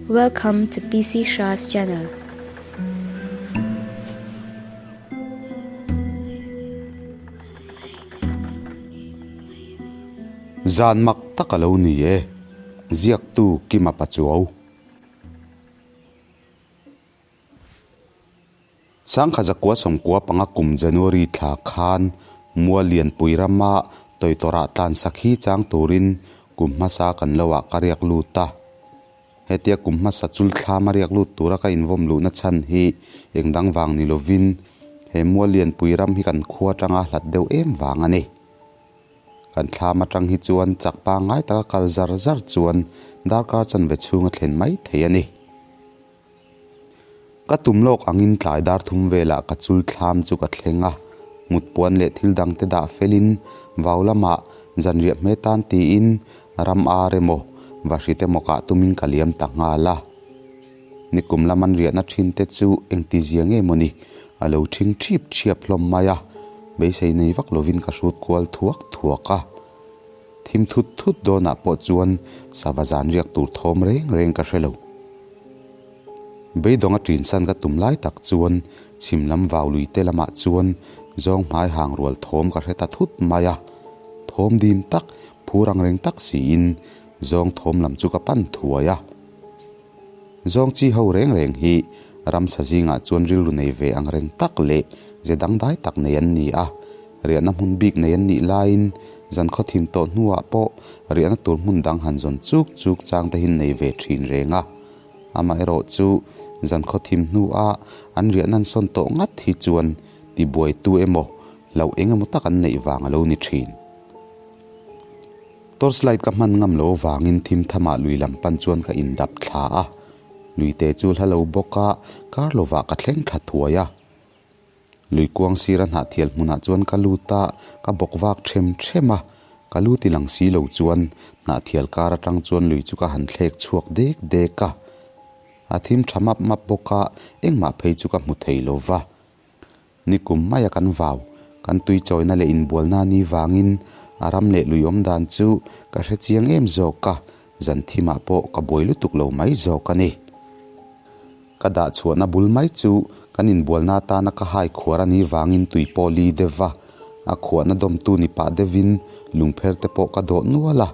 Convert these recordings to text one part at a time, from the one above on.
Welcome to PC Shah's channel. Zan mak tak a lo ni e, ziaktu Kima Pachuau. Sangkha zakua sawmkua panga kum January thla khan Muallianpui rama Toitora tlan sakhi chang turin kum hmasa kan lo ah ka riak lut a. Hetia kum hmasa chul thlam a riak lut tura ka invawm luhna chhan hi eng dang vang ni lovin he Muallianpui ram hi kan khua atanga hlat deuh em vang a ni. Kan thlam atang hi chuan chak pangngai taka kal zar zar chuan darkar chanve chhunga thlen mai thei a ni. Ka tum lawk angin tlai dar thum velah ka chul thlam chu ka thleng a, mutpuan leh thil dangte dah felin vau lamah zanriah hme tan tiin ram ar emaw vahrit emaw kah tumin ka liam ta nghal a. Nikum lam an riahna thin te chu engtizia nge mawni a lo thing thip thiap hlawm mai a, beisei nei vak lovin ka hrut kual thuak thuak a. Thim thut thut dawnah pawh chuan sava zan riak tur thawm reng reng ka hre lo. Beidawng a ṭinsan ka tum lai tak chuan chhim lam vau lui te lamah chuan zawng hmai hang rual thawm ka hre ta thut mai a. Thawm dim tak, phur ang reng tak siin zawng thawm lam chu ka pan thuai a. Zawng chi ho reng reng hi ramsa zingah chuan rilru nei ve ang reng tak leh ze dangdai tak nei an ni a. Riahna hmun bik nei an nih laiin zan khawthim tawh hnuah pawh riahna tur hmun dang han zawn chuk chuk chang te hin nei ve thin reng a. Amaherawh chu zan khawthim hnua an riahna an sawn tawh ngat hi chuan tibuaitu emaw hlauh eng emaw tak an neih vang a lo ni thin. Torchlight ka hman ngam lo vangin thim thamah lui lam pan chuan ka indap thla a. Luite chu hla lo bawk a, kar lovah ka thleng thla thuai a. Lui kuang sira hnahthial hmunah chuan ka lut a, ka bawk vak them them a. Ka lu ti lang si lo chuan hnahthial kar atang chuan lui chu ka han thlek chhuak dek dek a. A thim tha map map bawk a, engmah phei chu ka hmu thei lo va. Nikum maia kan vau, kan tui chawina leh inbualna ni vangin a ram leh lui awm dan chu ka hre chiang em zawk a, zan thimah pawh ka buai lutuk lo mai zawk a ni. Ka dah chhuahna bul mai chu kan inbualna atana ka hai khuar a nih vangin tui pawh li deuh va, a khuahna dawmtu ni pah deuhin lungpher te pawh ka dawh nual a.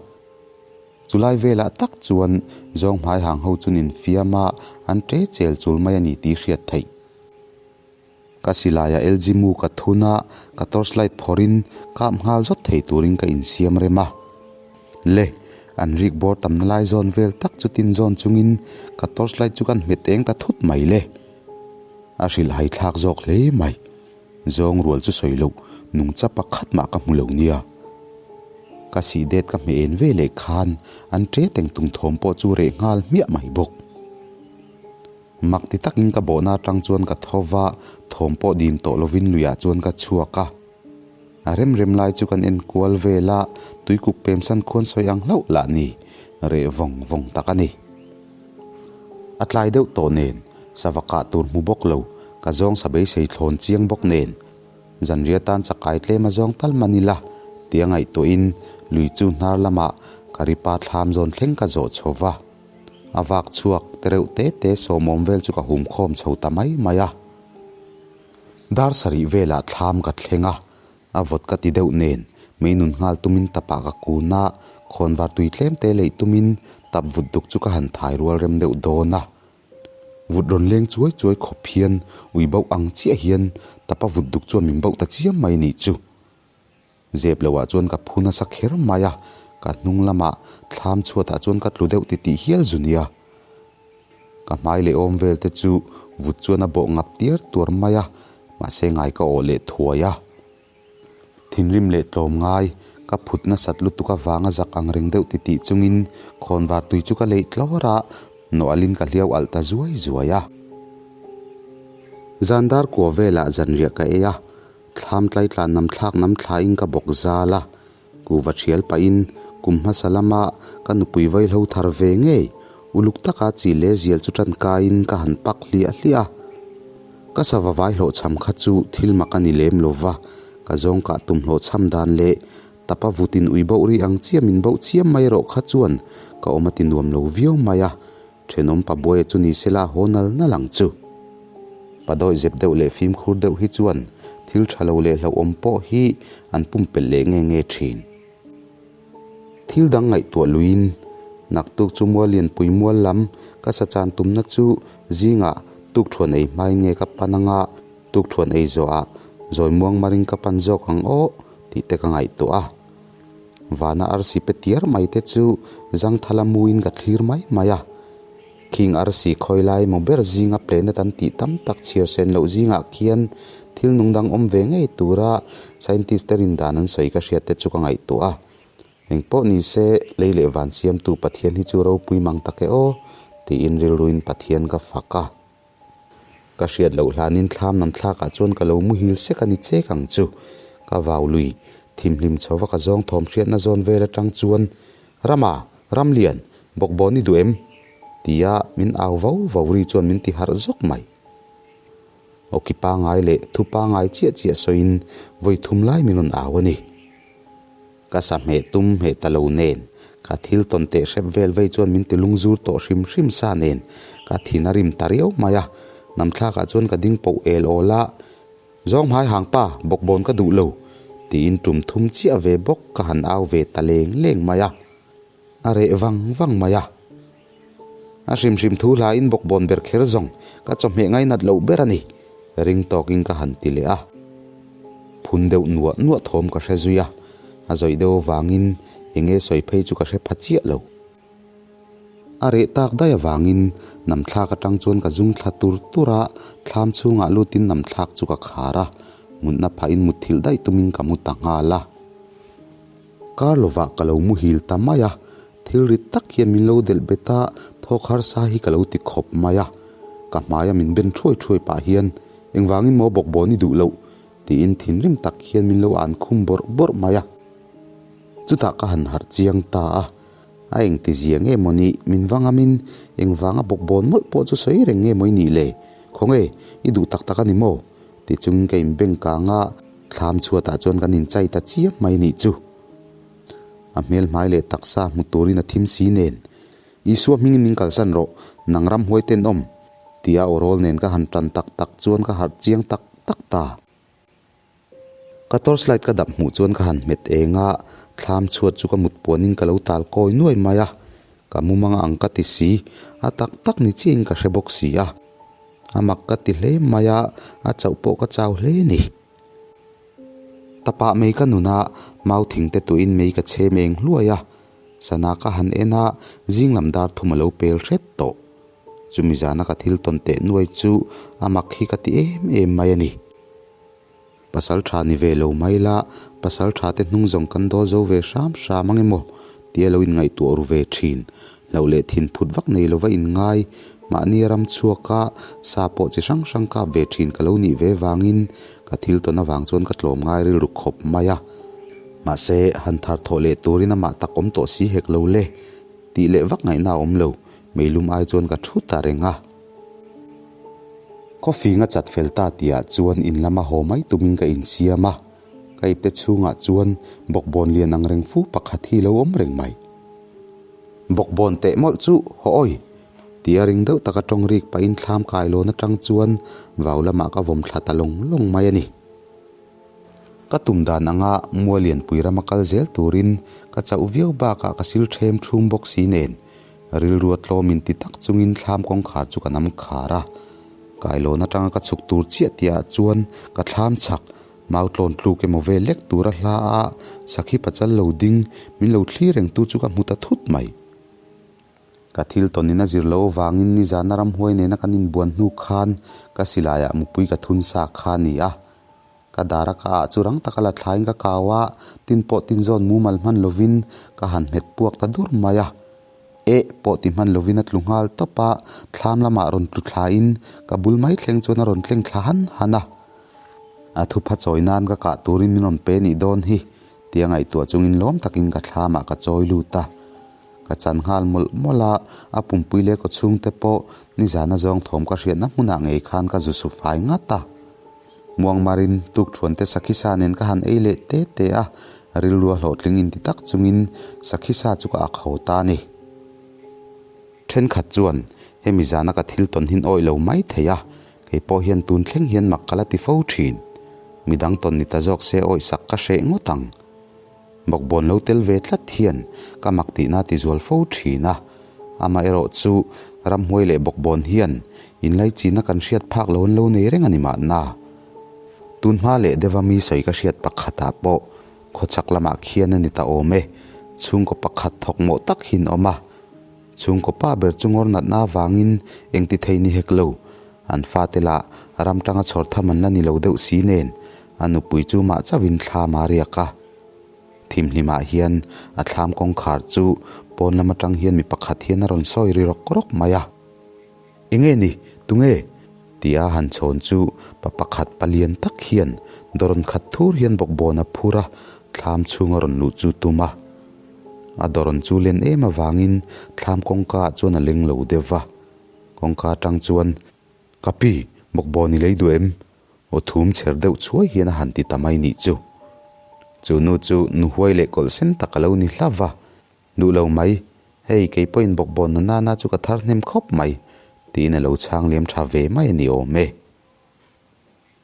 Chulai velah tak chuan zawng hmai hang ho chu nin fiam a, an ṭe chel chul mai a ni tih hriat theih. Ka silaiah LG mu ka thun a, ka torchlight phawrhin kap nghal zawt thei turin ka insiam rem a. Le, an rik bawr tamna lai zawn vel tak chu tin zawn chungin ka torchlight chu kan hmet eng ta thut mai le. A hrilh hai thlak zawk hle mai. Zawng rual chu sawi loh, nungcha pakhat mah ka hmu lo nia. Ka sih det ka hmeh en ve leh khan an ṭe teng tung thawm pawh chu reh nghal hmiah mai bawk. Mak ti takin ka bawhna atang chuan ka tho va, thawm pawh dim tawh lovin luiah chuan ka chhuak a. A rem rem lai chu kan en kual vel a, tuikuk pemsan khuan sawi ang hlauh lah ni, reh vawng vawng tak a ni. A tlai deuh tawh nen, sava kah tur hmu bawk lo, ka zawng sa beisei thlawn chiang bawk nen, zanriah tan chakai tlem a zawng tal man ila tia ngaihtuahin lui chu hnar lamah ka ripa thlam zawn thleng ka zawh chho va. A vak chhuak te reuh te te sawmawm vel chu ka hum khawm chho ta mai mai a. Dar sarih velah thlam ka thleng a, a vawt ka ti deuh nen mei nun nghal tumin tapah ka kun a, khawnvar tui tlem te leih tumin tap vut duk chu ka han thai rual rem deuh dawn a. Vut rawn leng chuai chuai khawp hian ui bauh ang chiah hian tapa vut duk chuan min bauh ta chiam mai nih chu. Zep loh ah chuan ka phu nasa kher mai a, ka hnung lamah thlam chhuat ah chuan ka tlu deuh titih hial zu nia. Ka hmai leh awm vel te chu vut chuan a bawh ngap tiar tuar mai a, mahse ngai ka awh leh thuai a. Thinrim leh tlawm ngai, ka phut nasat lutuk avanga zak ang reng deuh titih chungin khawnvar tui chu ka leih tlawr a, nawh-alin ka hliau alh ta zuai zuai a. Zan dar kua velah zanriah ka ei a, Thlam tlaitla nam thlak nam thlain ka bawk zal a, kuva thial pahin kum hmasa lama ka nupui vaihlo thar ve ngei uluk taka chi leh zial chu tan kaiin ka han pak hliah hliah a. Ka sava vai hlawhchham kha chu thil mak a ni lem lo va, ka zawng kah tum hlawhchham dan leh tapa vutin ui boh ri ang chiah min boh chiam mai erawh kha chuan ka awm a ti nuam lo viau mai a. Thenawm pa buaia chu ni sela haw nal nal ang chu. Pa dawihzep deuh leh fimkhur deuh hi chuan thil tha lo leh hlauhawm pawh hi an pumpelh leh nge nge thin. Thil dang ngaihtuah luiin naktuk chu mual lianpui mual lam ka sa chan tumna chu zingah tukthuan ei hmain nge ka pan anga tukthuan ei zawhah zawi muang marin ka pan zawk ang aw tih te ka ngaihtuah a. Vana arsi pe tiar mai te chu zangthala muin ka thlir mai mai a. Khing arsi khawi lai emaw ber zinga planet an tih tam tak chhiar sen loh zingah khian thil nung dang awm ve ngei tura scientist te rindan an sawi ka hriat te chu ka ngaihtuah a. Eng pawh ni se lei leh van siamtu Pathian hi chu ropui mang tak e aw tiin rilruin Pathian ka fak a. Ka hriat loh hlanin thlam nam thlakah chuan ka lo muhil sek a ni chek ang chu. Ka vau lui, thimhlim chho va ka zawng thawm hriatna zawn vel atang chuan, Rama, Ramlian, bawkbawn i duh em? tia min au vau vau ri chuan min ti harh zawk mai. Awki pangai leh thu pangai chiah chiah sawiin vawi thum lai min rawn au a ni. Ka sa hmeh tum hmeh ta lo nen, ka thil tawn teh hrep vel vei chuan min ti lungzur tawh hrim hrim sa nen, ka thin a rim ta riau mai a. Namthlakah chuan ka ding poh el awl a, Zawng hmai hang pa, bawkbawn ka duh lo, tiin tum thum chiah ve bawk ka han au ve ta leng leng mai a. A reh vang vang mai a. A hrim hrim thu hlain bawkbawn ber kher zawng ka chawhmeh ngainat loh ber a ni, ring tawkin ka han ti leh a. Phun deuh nuah nuah thawm ka hre zui a, a zawih deuh avangin eng nge sawi phei chu ka hre pha chiah lo. A reh tak daih avangin namthlak atang chuan ka zung thla tur tur a, thlam chhungah lutin namthlak chu ka khar a, mutna phahin mutthilh daih tumin ka mu ta nghal a. Kar lovah ka lo muhil ta mai a, thil rit tak hian min lo delh bet a, thawk harsa hi ka lo ti khawp mai a. Ka hmaia min ben thuai thuai pah hian, Engvangin maw bawkbawn i duh loh? tiin thinrim tak hian min lo an khum bawrh bawrh mai a. Chutah ka han harh chiang ta a, a engti zia nge maw ni, min va ngamin engvanga bawkbawn mawlh pawh chu sawi reng nge maw i nih le? Khawnge, i duh tak tak a ni maw? Ti chungin ka inbeng kang a, thlam chhuatah chuan kan inchai ta chiam mai nih chu. A hmel hmai leh taksa hmu turin a thim si nen, Isua hmingin min kalsan rawh, nang ram huai tenawm, tia aw rawl nen ka han tan tak tak chuan ka harh chiang tak tak ta. Ka torchlight ka dap hmuh chuan ka han hmet eng a, thlam chhuat chu ka mut puanin ka lo tal kawi nuai mai a, ka mumang ang ka ti si, a tak tak ni chiahin ka hre bawk si a. A mak ka ti hle mai a, a chauh pawh ka chau hle ni. Tapah mei ka nun a, mau thing te tuiin mei ka chhem eng hluai a, sana ka han en a, zing lam dar thum a lo pel hret tawh. Chumi zana ka thil tawn teh nuai chu a mak hi ka ti em em mai a ni. Pasal tha ni ve lo mai la, pasal tha te hnung zawng kan dawl zo ve hram hram ang emaw tia lo inngaihtuah ru ve thin. Hlauh leh thin phut vak nei lova inngai, mahni a ram chhuaka sa pawh chi hrang hrang kap ve thin ka lo nih ve vangin ka thil tawn avang chuan ka tlawm ngai rilru khawp mai a. Mahse, han thar thawh leh turin amah tak awm tawh si hek lo le, tih leh vak ngaihna a awm lo, meilum ai chuan ka thu ta reng a. Coffee nga chat fel ta tihah chuan in lama haw mai tumin ka insiam a, ka ipte chhungah chuan bawkbawn lian ang reng fu pakhat hi lo awm reng mai. Bawkbawn teh mawlh chu haw awi! Tia ring deuh taka tawng rik pahin thlam kailawn atang chuan vau lamah ka vawm thla ta lawng lawng mai a ni. Ka tum dan anga Mualianpui rama kal zel turin ka chauh viau bakah ka sil ṭhem ṭhum bawk si nen Rilru a tlawm in ti tak chungin thlam kawngkhar chu ka nam khar a. Kailawn atanga ka chhuk tur chiah tihah chuan ka thlam chhak, mau tlawn tluk emaw vel lek tura hla a sakhi pachal lo ding min lo thlir reng tu chu ka hmu ta thut mai. Ka thil tawnin a zir loh avangin nizana ramhuai nena kan inbuan hnu khan ka silaiah mupui ka thun sa kha a ni a. Ka dar a ka ah chu rang taka la thlain ka kau a, tin pawh tin zawn mumal hman lovin ka han hmet puak ta dur mai a. Eh pawh ti hman lovin a tlu nghal tawp a, thlam lamah rawn tlu thlain ka bul mai thleng chuan a rawn tleng thla han han a. A thupha chawi nan ka kah turin min rawn pe nih dawn hi tia ngaihtuah chungin lawm takin ka thlamah ka chawi lut a. Ka chan nghal mawlh mawlh a, a pumpui leh kaw chhungte pawh nizana zawng thawm ka hriatna hmunah ngei khan ka zu su fai ngat a. Muangmarin tukthuante sakhisa nen ka han ei leh te te a, rilru a hlawhtling inti tak chungin sakhisa chu ka ak ho ta a ni. Thenkhat chuan Hemi zana ka thil tawn hin awih lo mai thei a, kei pawh hian tun thleng hian mak ka la ti fo thin. Midang tawn ni ta zawk se awih sak ka hreh ngawt ang. Bawkbawn lo tel ve tlat hian ka mak tihna ti zual fo thin a, amaherawh chu ramhuai leh bawkbawn hian inlaichina kan hriat phak lo an lo nei reng a ni mahna. Tunhma leh deuha mi sawi ka hriat pakhatah pawh khawchhak lamah khian a ni ta awm e, chhungkaw pakhat thawk mawh tak hi an awm a. Chhungkaw pa ber chu ngawr natna avangin engti thei ni hek lo, an fate lah ram tanga chhawr tham an la ni lo deuh si nen a nupui chu mah chauhin thlam a riak a. Thimhlimah hian a thlam kawngkhar chu pawn lam atang hian mi pakhat hian a rawn sawi ri rawk rawk mai a. Enge ni? Tunge? Tia han chhawn chu pa pakhat palian tak hian dawrawn khat thur hian bawkbawn a phur a, thlam chhung a rawn luh chu tum a. A dawrawn chu len em avangin thlam kawngka ah chuan a leng lo deuh va. Kawngka atang chuan, Ka pi, bawkbawn i lei duh em? Aw thum chher deuh chhuai hian a han ti ta mai nih chu. Chu nu chu nu huai leh kawlh sen tak a lo ni hlauh va. Duh lo mai, hei kei pawhin bawkbawn na nana chu ka thar hnem khawp mai, tiin a lo chhang liam tha ve mai a ni awm e.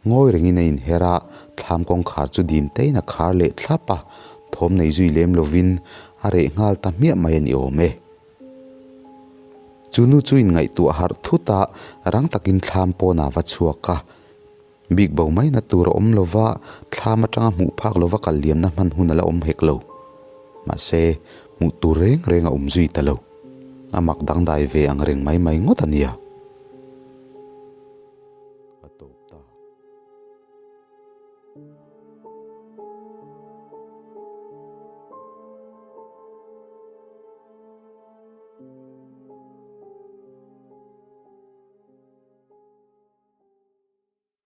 Ngawi rengin a inher a, thlam kawngkhar chu dim tein a khar leh thlap a, thawm nei zui lem lovin a reh nghal ta hmiah mai a ni awm e. Chu nu chu inngaihtuah harh thut a, rang takin thlam pawnah va chhuak a, Bik bo mai na tur a awm lo va, thlam atanga hmuh phak lova kal liamna hman hun a la awm hek lo. Mahse, hmuh tur reng reng a awm zui ta lo. A mak dangdai ve ang reng mai mai ngawt a nia.